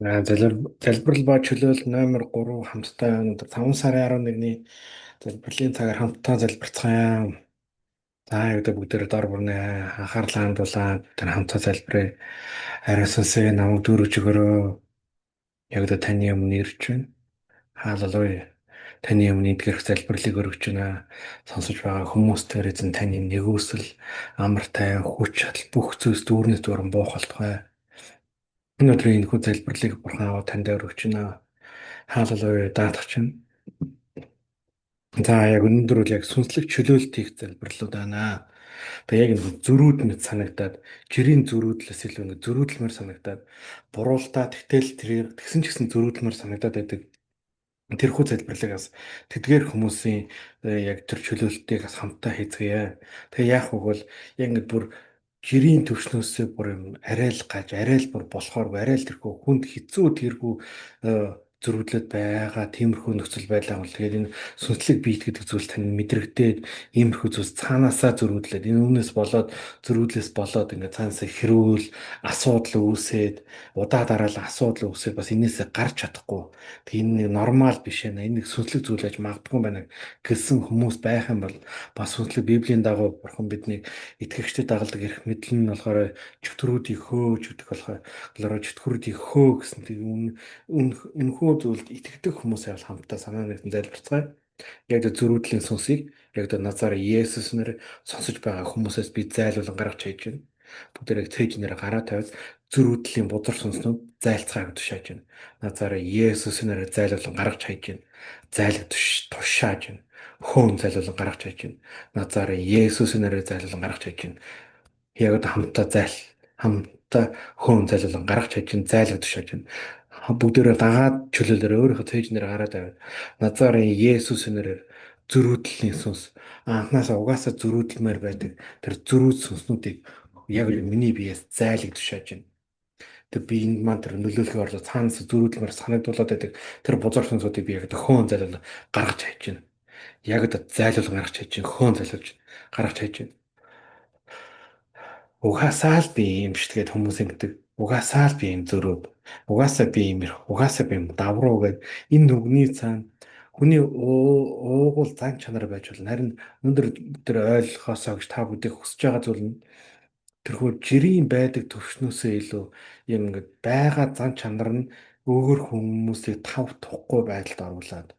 Залбирал ба чөлөөлөл номер 3 хамтдаа өнөөдөр 5 сарын 11-ний залбирлын цагаар хамтдаа залбирцгаая. За яг одоо бүгдээрээ дор бүрнээ анхаарлаа хандуулаад тэр хамтдаа залбирая. Ариун сүнсээ намайг дүүргэж өгөөрэй. Яг одоо таны өмнө ирж байна. Хаалелуя. Таны өмнө эдгэрх залбирлыг өргөж байна. Сонсож байгаа хүмүүст тэр эзэн таны нэгүсэл, амар тайван, хүч чадал бүх зүйлс дүүрнээс дүүрэн буух болтугай. Өнөөдрийн энэхүү залбирлыг Бурхан Аав танд өргөж байна. Хаалелуя, даатгах чинь. За яг өнөөдөр бол яг сүнслэг чөлөөлт хийх залбирлууд байна. Тэгээ яг энэ зөрүүд мэт санагдаад, жирийн зөрүүдлээс илүү ингэ зөрүүдлэмээр санагдаад, буруултаа тэгтэл тэрийг тэгсэн ч гэсэн зөрүүдлэмээр санагдаад байдаг. Тэрхүү залбирлыг бас тэдгээр хүмүүсийн яг тэр чөлөөлтийг бас хамтдаа хийцгээе. Тэгээ яах вэ гэвэл яг ингэ бүр жирийн төвшнөөсөө бүр юм арай л гаж, арай л бүр болохооргүй, арай л тэрхүү хүнд хэцүү тэрхүү зөрүүдлээд байгаа тиймэрхүү нөхцөл байдал бол тэгээд энэ сүнслэг биет гэдэг зүйл тань мэдрэгдээд иймэрхүү зүйлс цаанаасаа зөрүүдлээд энэ өмнөөс болоод зөрүүдлээс болоод ингээд цаанаасаа хэрүүл асуудал үүсээд удаа дараалал асуудал үүсээд бас энээсээ гарч чадахгүй, тэг энэ нэг нормал биш ээ, энэ нэг сүнслэг зүйл байж магадгүй байна гэсэн хүмүүс байх юм бол бас сүнслэг Библийн дагуу Бурхан биднийг итгэгчдэд дагалдаг эрх мэдэл нь болохоор чөтгөрүүдийг хөөж гэдэг болохоор чөтгөрүүдийг хөө гэсэн тэг энэхүү зүйлд итгэдэг хүмүүс байвал хамтдаа санаа нэгэн залбирцгаая. Яг л зөрүүдлийн сүнсийг яг л Назар Есүс нэр сонсож байгаа хүмүүсээс би зайлуулан гаргаж хайж байна. Бүгдээрээ цээж нэр гараа тавиад зөрүүдлийн бузар сүнснүүд зайлцгаа гэж тушааж байна. Назар Есүс нэр зайлуулан гаргаж хайж байна. Зайлг тушааж байна. Хөөн зайлуулан гаргаж хайж байна. Назар Есүс нэр зайлуулан гаргаж хайж байна. Яг л хамтдаа зайл хамтдаа хөөн зайлуулан гаргаж хайж байна. Зайлг тушааж байна. Бүгдээрээ дагаад чөлөөлөөр өөрийнхөө цээж нэр гараад аваад Назарын Есүс нэрээр зөрүүдлийн сүнс анхнаасаа угаасаа зөрүүдлэмээр байдаг тэр зөрүүд сүнснүүдийг яг л миний биеэс зайлг тушааж байна. Тэр би энд маань тэр нөлөөлөхөөр орлоо цаанаас зөрүүдлэмээр санагдуулаад байдаг тэр бузар сүнсүүдийг би яг хөөн зайлуул гаргаж хайж байна. Яг л зайлуул гаргаж хайж байна. Хөөн зайлуулж гаргаж хайж байна. Угаасаа л би юм шүү дээ хүмүүс ингэдэг. Угаасаа л би юм зөрөөд. Угаасаа би юм ирэх. Угаасаа би юм давруу гэд энэ нүгний цаана хүний уугуул зан чанар байж болно. Харин өндөр тэр ойлгосоо гэж та бүдийг хүсэж байгаа зүйл нь тэрхүү жирийн байдаг төвшнөөсөө илүү юм ингээд байгаа зан чанар нь өөр хүмүүсийг тав тухгүй байдалд оруулаад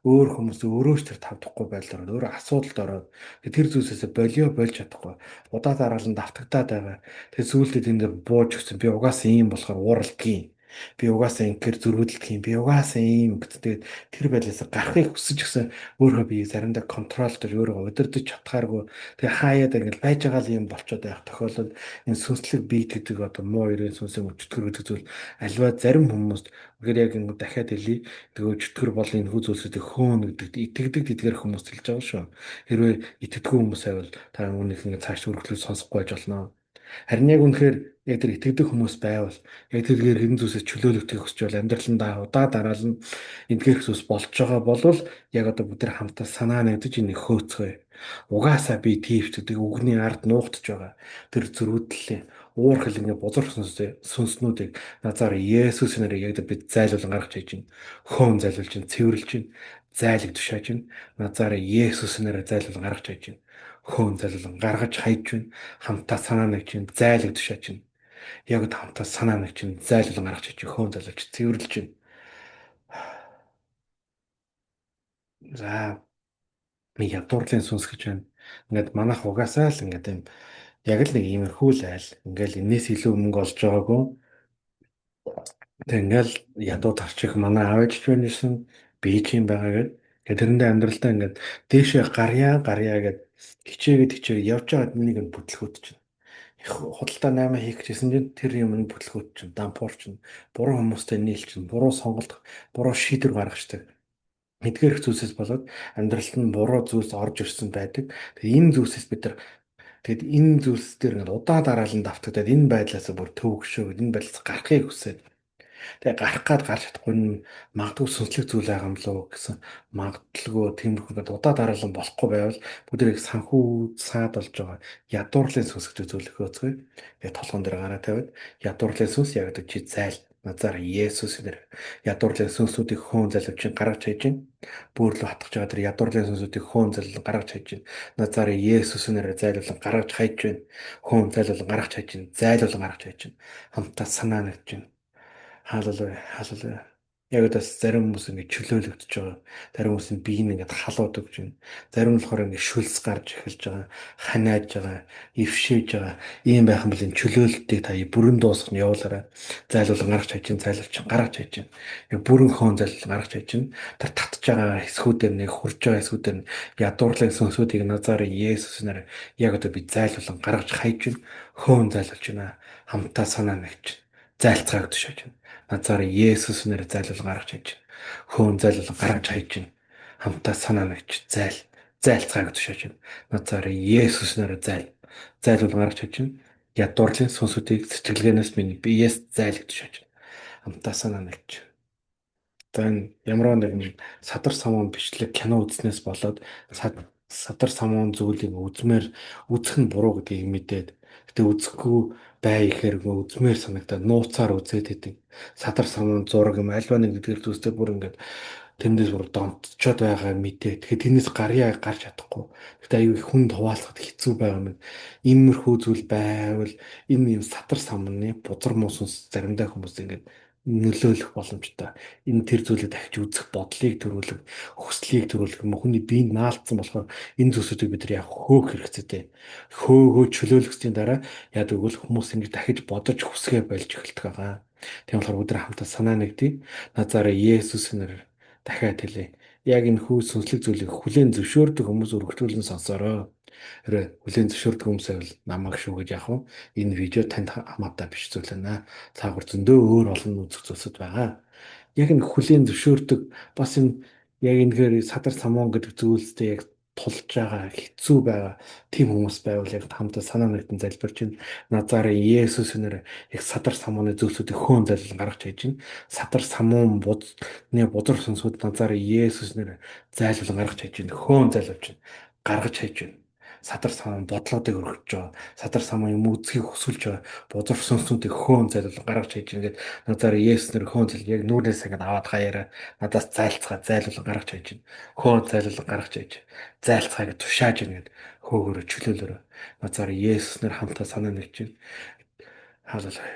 өөр хүмүүс өөрөө ч тэр тав тухгүй байдалд ороод өөрөө асуудалд ороод тэр зүйлсээсээ болио болж чадахгүй удаа дараалан давтагдаад байгаа. Тэгээ сүүлдээ тэнд бууж өгсөн. Би угаасаа ийм болохоор ууралдгийн. Би угаасаа ингэхээр зөрүүдлдэг юм. Би угаасаа ийм гэдэг. Тэр байдлаас гарахыг хүсэж гисэн өөрөө би заримдаа контролдож өөрийгөө удирдах чадхааргүй. Тэгээ хаяад ингээл байж байгаа л юм болчоод байх тохиолдолд энэ сүнслэг биет гэдэг одоо муу ерэн сүнсийн өчтгөр гэдэг зүйл альва зарим хүмүүст үнэхээр яг ингэ дахиад хэлье. Тэгээ өчтгөр бол энэ хүү зүйлсүүдийг хөөн гэдэгт итгэдэг тэдгээр хүмүүст хэлж байгаа шүү. Хэрвээ итгэдэггүй хүмүүс байвал та үүнийг ингэ цааш өргөжлөж сонсохгүй байж болно. Харин яг үнэхээр яг тэр итгэдэг хүмүүс байвал яг тэргээр хэдэн зүйлсээс чөлөөлөгдөхийг хүсч бол амьдраландаа удаа дараалал нь эдгээр зүйлс болж байгаа болвол яг одоо бүгд тэр хамтаа санаа нэгдэж энийг хөөцгөөе. Угаасаа би тийвч гэдэг үгний ард нуугдж байгаа тэр зөрүүдлээ уур хилэнгээ бузар сүнснүүдийг Назар Есүс нэрээр яг бид зайлуулан гаргаж хайж байна. Хөөн зайлуулж байна, цэвэрлж байна, зайлг тушааж байна. Назар Есүс нэрээр зайлуулан гаргаж хайж байна. Хөөн зайлуулан гаргаж хайж байна. Хамтаа санаа нэгж байна, зайлг тушааж байна. Яг хамтаа санаа нэгж байна, зайлуулан гаргаж хайж байна. Хөөн зайлуулж цэвэрлж байна. За нэг ядуурлын сүнс гэж байна. Ингээд манайх угаасаа л ингээд юм яг л нэг иймэрхүү л айл. Ингээл энэс илүү мөнгө олж байгаагүй. Тэг ингээл ядуу тарчих манай аав ээж ч байна гэсэн би ч юм байгаа гэд. Тэгээ тэрэндээ амьдралдаа ингээд дээшээ гарья гарья гэд хичээгээд хичээгээд явж байгаад миний нэг бүтлгүүд чинь худалдаа 8 хийх гэжсэн чинь тэр юм нь бүтлгүүд чинь дампуур чинь буруу хүмүүстэй нийл чинь буруу сонголт буруу шийдвэр гаргацдаг. Эдгээр зүйлсээс болоод амьдралд нь буруу зүйлс орж ирсэн байдаг. Тэгээ энэ зүйлсээс бид нар тэгэд энэ зүйлс дээр ингээд удаа дараалан давтагдаад энэ байдлаасаа бүр төвөгшөө энэ байдлаас гарахыг хүсээд тэгээ гарах гад гарч чадахгүй нь магадгүй сүнслэг зүйл байгаа юм лөө гэсэн магадлалгүй тиймэрхүү ингээд удаа дараалан болохгүй байвал бүгдээрээ санхүү саад болж байгаа ядуурлын сүнс гэдэг зүйл хөөцгөө. Тэгээ толгоон дээр гараа тавиад ядуурлын сүнс яг гэдэг чи зайл. Назар Есүс нэр ядуурлын сүнсүүдийг хөөн залвчин гаргаж хайж байна. Бөөрлөө хатгаж байгаа тэр ядуурлын сүнсүүдийг хөөн залван гаргаж хайж байна. Назар Есүс нэр зайлуулан гаргаж хайж байна. Хөөн зайлуулан гаргаж хайж байна. Зайлуулан гаргаж хайж байна. Хамтаа санаа нэгж байна. Халелуя, халелуя. Яг бас зарим хүмүүс ингэ чөлөөлөгдөж байгаа. Зарим хүмүүс нь бие нь ингээд халууд өгч байна. Зарим нь болохоор ингэ шүлс гарч эхэлж байгаа, ханиаж байгаа, эвшээж байгаа. Ийм байх юм бол энэ чөлөөлтийг та бүрэн дуусгах нь явуулаарай. Зайлуулан гаргаж хайж чинь, зайлуулч гаргаж хайж чинь. Яг бүрэн хоон зайлуулан гаргаж хайж чинь. Тэр татж байгаа хэсгүүдээр нэг хурж байгаа хэсгүүдээр нь ядуурлын сүнсүүдийг Назарын Есүс нэр яг одоо би зайлуулан гаргаж хайж чинь, хөөн зайлуулж байна. Хамтаа санаа нэгч. Зайлцгааг тушааж байна. Назар Есүс нэр зайлуулан гаргаж хайж байна. Хөөн зайлуулан гаргаж хайж байна. Хамтаа санаа нэгч зайл зайлцгааг тушааж байна. Назар Есүс нэр зайл зайлуулан гаргаж хайж байна. Ядуурлын сүнсүүдийг сэтгэлгээнээс миний биеэс зайлг тушааж байна. Хамтаа санаа нэгч. За энэ ямар нэгэн садар самуун бичлэг кино үзснээс болоод садар самуун зүйлийг үзмээр үзэх нь буруу гэдгийг мэдээд гэтээ үзэхгүй бай гэхээр үзмээр санагдаад нууцаар үзээд идэг. Садар самуун зураг юм альва нэг гэдгээр зүйлстэй бүр ингээд тэндээс бүр донтчод байгаа мэдээ. Тэгэхээр тэрнээс гарьяа гарч чадахгүй. Гэтэ аюу их хүнд хуваалцахад хэцүү байгаа юм. Иймэрхүү зүйл байвал энэ юм садар самны бузар муу сүнс заримдаа хүмүүс ингээд нөлөөлөх боломжтой. Энэ тэр зүйлийг дахиж үзэх бодлыг төрүүлэх, хүслийг төрүүлэх юм хүний биед наалдсан болохоор энэ зүйлсүүдийг бид нар яг хөөх хэрэгцээтэй. Хөөгөө чөлөөлөхсний дараа яадаг бол хүмүүс ингэж дахиж бодож хүсгээ болж эхэлдэг байгаа. Тийм болохоор бид нар хамтаа санаа нэгдээ. Назараа Есүс нэр дахиад хэлье. Яг энэ хүү сүнслэг зүйлийг хүлээн зөвшөөрдөг хүмүүс өргөжлүүлэн сонсороо. Хэрвээ хүлээн зөвшөөрдөг хүмүүс байвал намайг шүүгэж яах вэ? Энэ видео танд хамаатай биш зүйл байна. Цаагаар зөндөө өөр олон үзэх зүйлсүүд байгаа. Яг энэ хүлээн зөвшөөрдөг бас энэ яг энэгээр садар самуун гэдэг зүйлстэй яг тулж байгаа, хэцүү байгаа тийм хүмүүс байвал яг хамтаа санаа нэгдэн залбирч байна. Назарын Есүс нэр яг садар самууны зүйлсүүдийг хөөн зайлан гаргаж хайж байна. Садар самуун будны бузар сүнсүүд Назарын Есүс нэр зайлуулан гаргаж хайж байна. Хөөн зайлуулж байна. Гаргаж хайж байна. Садар самуун бодлоодыг өргөж байгаа. Садар самуун юм үзхийг хүсүүлж байгаа. Бузар сүнсүүдийг хөөн зайлуулан гаргаж хайж байна гэд Назарын Есүс нэр хөөн зайл яг нүүрнээс ингээд аваад хаяараа надаас зайлцгаа зайлуулан гаргаж хайж байна. Хөөн зайлуулан гаргаж хайж зайлцгаа гэж тушааж байна гэд хөөгөөрөө чөлөөлөөрөө Назарын Есүс нэр хамтаа санаа нэгж байна. Халелуя.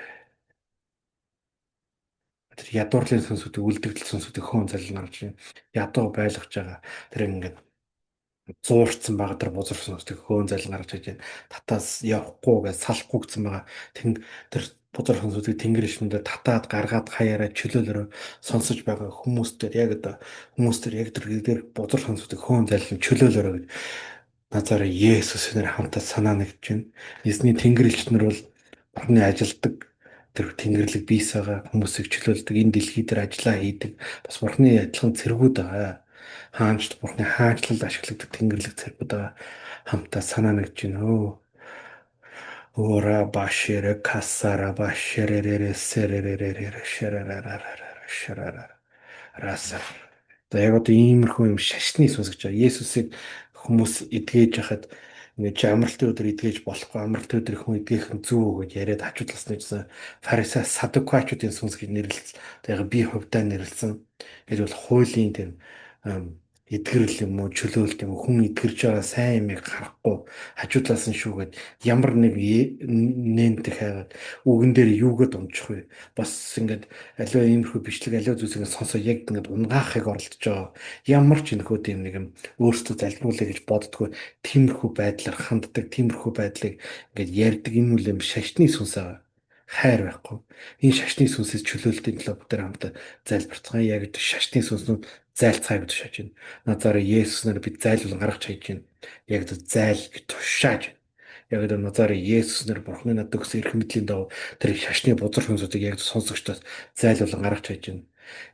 Тэр ядуурлын сүнсүүдийг үлдэгдэл сүнсүүдийг хөөн зайлуулан гаргаж байна. Ядуу байлгаж байгаа. Тэр ингээд зуурцсан байгаа тэр бузар сүнсүүдийг хөөн зайлан гаргаж хайж байна. Татаас явахгүй гэж салахгүй гэсэн байгаа. Тэр бузар сүнсүүдийг тэнгэр ишмэндээ татаад гаргаад хаяараа чөлөөлөрөө сонсож байгаа хүмүүстээр яг одоо хүмүүстээр яг тэр бузар сүнсүүдийг хөөн зайлан чөлөөлөрөө гэж Назарын Есүс нэр хамтаа санаа нэгж байна. Эзний тэнгэр элч нар бол Бурхны ажилдаг тэр тэнгэрлэг бийс байгаа хүмүүсийг чөлөөлдөг, энэ дэлхий дээр ажиллаа хийдэг бас Бурхны адилхан цэргүүд байгаа. Хаанчд Бурхны хаанчлалд ашигладаг тэнгэрлэг цэргүүд байгаа. Хамтаа санаа нэгж байна. Өө. Ора башere касара башерерere серерерere шарарарара шарарара раса. За яг одоо иймэрхүү юм шашны сүнс гэж байгаа. Есүсийг хүмүүс эдгэж хахад ингээд чи амралтын өдөр эдгэж болохгүй, амралтын өдөр хүн эдгэх нь зөв гэж яриад хажуудласны гэсэн фарисей садукачуудын сүнс гэж нэрлэлсэн. Тэгээ би хувьдаа нэрлсэн. гэж бол хуулийн тийм эдгэрэл юм уу, чөлөөлт юм уу, хүн эдгэрж байгаа сайн юмыг харахгүй хажуудлаас нь шүүгээд ямар нэг нэнтэх хайгаад үгэн дээр юугээд унчих вэ? Бас ингээд аливаа иймэрхүү бичлэг аливаа зүйлсийг сонсоо яг ингээд унгаахыг оролдож байгаа. Ямар ч энэхүү тийм нэг юм өөрсдөө залбируулъя гэж боддгоо тиймэрхүү байдлаар ханддаг, тиймэрхүү байдлыг ингээд ярьдаг энэ үл юм шашны сүнс байгаа. Хайр байхгүй. Энэ шашны сүнсээс чөлөөлтийн төлөө бүгд хамт залбирцгаая. Яг шашны сүнснүүд зайлцгааг тушааж байна. Назараа Есүс нар бид зайлуулан гаргаж хайж байна. Яг зайл гэж тушааж байна. Яг л Назараа Есүс нар Бурхны надад өгсөн эрх мэдлийн дагуу тэр шашны бузар сүнсүүдийг яг сонсогчдоос зайлуулан гаргаж хайж байна.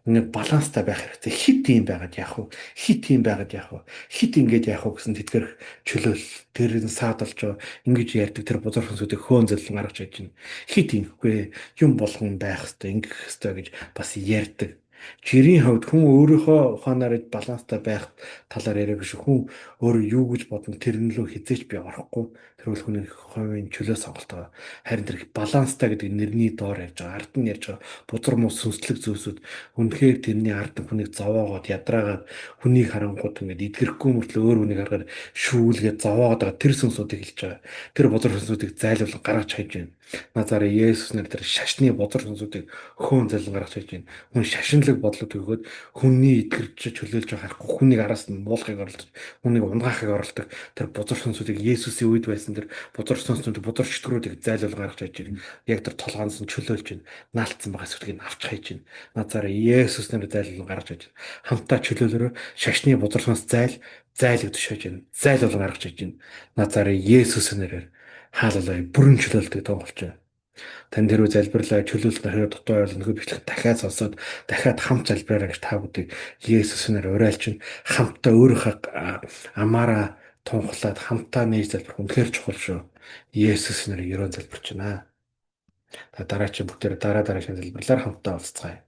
Ингээд баланстай байх хэрэгтэй. Хит юм байгаад яах вэ? Хит юм байгаад яах вэ? Хит ингэж яах вэ гэсэн тэтгэр чөлөөл тэр нь саадалж байгаа. Ингэж ярьдаг тэр бузар сүнсүүдийг хөөн зэлэн гаргаж хайж байна. Хит ингэхгүй юм болгон байх хэвээр ингэх хэвээр гэж бас ярьдаг. Жирийн хувьд хүн өөрийнхөө ухаанаар баланстай байх талаар яриаг биш. Хүн өөрөө юу гэж бодно тэрэн лөө хизээч би орохгүй. Тэр бол хүний хувийн чөлөө сонголт байгаа. Харин тэр баланстай гэдэг нэрний доор ярьж байгаа, ард нь ярьж байгаа бузар муу сүнслэг зүйлсүүд үнэхээр тэрний ард нь хүнийг зовоогоод ядраагаад хүнийг харангууд ингээд эдгэрэхгүй мөртлөө өөр хүнийг харахаар шүүлгээд зовоогоод байгаа тэр сүнсүүдийг хэлж байгаа. Тэр бузар сүнсүүдийг зайлуулан гаргаж хайж байна. Назар Есүс нэр тэр шашны бузар сүнсүүдийг хөөн зайлан гаргаж хайж байна. Хүн шашинлаг бодлоо төгөөд хүний эдгэрч чөлөөлж байгаа харахгүй хүнийг араас нь буулгахыг оролдож, хүнийг унгаахыг оролдох тэр бузар сүнсүүдийг Есүсийн үед байсан тэр бузар сүнсүүд, бузар чөтгөрүүдийг зайлуулан гаргаж хайж байна. Яг тэр толгоноос нь чөлөөлж байна. Наалтсан байгаа сүлгийг авч хайж байна. Назар Есүс нэр зайлуулан гаргаж хайж байна. Хамтаа чөлөөлөөрөө шашны бузар сүнс зайлыг төшөөж байна. Зайлуулан гаргаж хайж байна. Назар Есүс нэрээр хаалалаа бүрэн чөлөөлтөй тун болж байна. Тань тэр үе залбирлаа чөлөөлт хэрэг дутуу байвал нөхөр бичлэг дахиад сонсоод дахиад хамт залбираарай гэж та бүдийг Есүс нэр уриалж хамтдаа өөрийнхөө амаараа тунхлаад хамтдаа нээж залбирх үнэхээр чухал шүү. Есүс нэр ерөөн залбирч байна. Та дараагийн бүгдээр дараа дараагийн залбирлаар хамтдаа уулзцгаая.